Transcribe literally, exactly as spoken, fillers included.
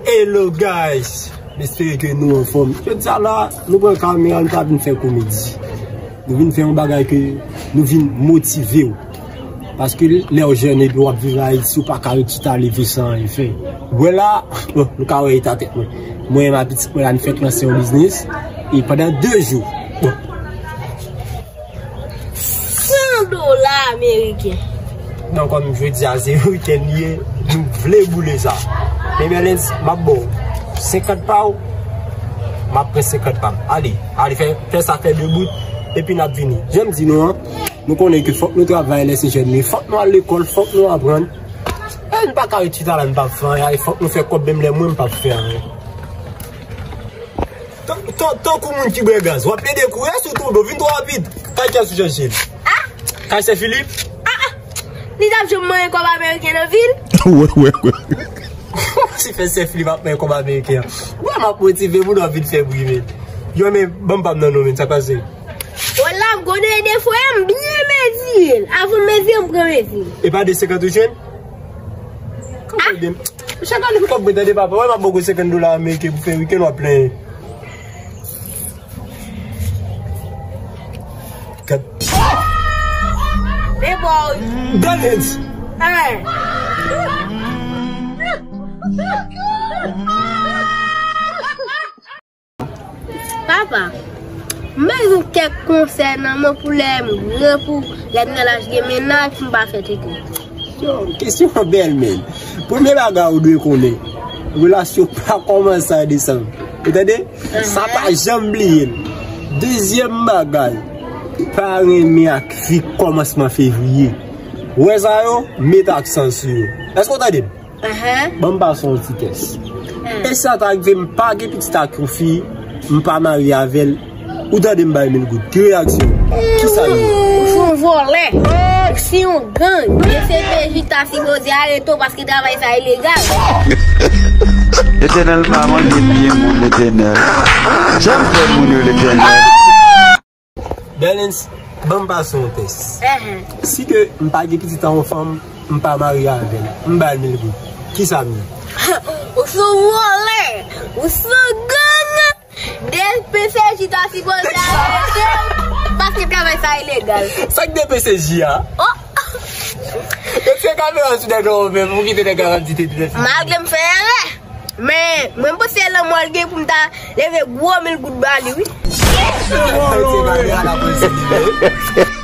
Hello guys, m espere ke nou anfòm. Jodi a la, nou pran kamera, nou pa vin fè komedi. Nou vin fè yon bagay ke nou vin motive w. Paske lè w jèn epi w ap viv Ayiti, ou pa ka ret chita leve san anyen fè. Wè la, bon, nou ka wè eta tèt mwen. Mwen e ma pitit mwen la, nou fèk lanse yon biznis. E pandan de jou, bon, san dola ameriken. Donk, kòm jodi a se wikenn li ye, nou vle boule sa. Men Berlens, m ap ba w senkant pa w, m ap pran senkant pa m. Ale, ale, fè, fè sa fè de bout, epi n ap vini. Jan m di nou an, nou konnen ke fòk nou travay lè se jèn, men fòk nou al lekòl, fòk nou aprann. E n pa ka ret chita la, n p ap fè anyen, fòk nou fè kòb, menm lè mwen m p ap fè anyen. Tan-, tan-, tankou moun ki bwè gaz, w ap plede kouri sou tonbe, w vin twò rapid. Kay kiyès ou chèche l? Ah! Kay Sè Filip? Ah, ah! Li t ap janm manyen kòb ameriken nan vil? Wè, wè, wè. Si fè Sè Filip ap manyen kòb ameriken an. Wè, m ap motive moun, w ap vin fè bri, men. Yo, men, ban m pa m nan non, men, sa k pase? Wè la, m konnen defo a, m byen mezi l. Avan m mezi l, m pran mezi l. E pa de senkant ou jwenn? Kòman byen? Chak ane m kòb mwen tande papa, wè m ap ba w senkant dola ameriken pou fè wikenn w ap plenyen. Kat. E bò wi. Dalens. Hey. Papa, m bezwen kèk konsèy nan men w pou lè m gran, pou lè m nan laj gen mennaj, pou m pa fè tete. Yo, kesyon an bèl, men. Premye bagay ou dwe konnen, relasyon pa kòmanse a desanm. Ou tande? Sa pa janm bliye l. Dezyèm bagay, pa renmen ak fi kòmansman fevriye. Ou wè sa yo, met aksan sou yo. Èske w tande m? Ahan. Ban m pase yon ti tès. Ah. E sa ta rive m pa gen pitit ak yon fi, m pa marye avè l, ou tande m bay mil goud. Ki reyaksyon w? Kisa l ye? Ou se yon vòlè. Ou se yon gang. D P C J ta sipoze arete w paske travay sa ilegal. Letènèl pa mande byen moun, Letènèl. Sa m fè moun yo, Letènèl? Berlens, ban m pase yon tès. Ahan. Si ke m pa gen pitit ak yon fanm, m pa marye avè l, m ba l mil goud. Kisa m ye? Ou se yon vòlè! Ou se yon gang! D P C J ta sipoze arete w paske travay sa ilegal. Sa k D P C J a? Oh! Yo tire kamera sou nèg la, ou menm, ou kite nèg la ap di te dwèt. Malgre m fè erè, men mwen m panse lanmò l gen pou m ta leve gwo mil goud ba li, wi. Sa yo tire kamera la pou l di li menm.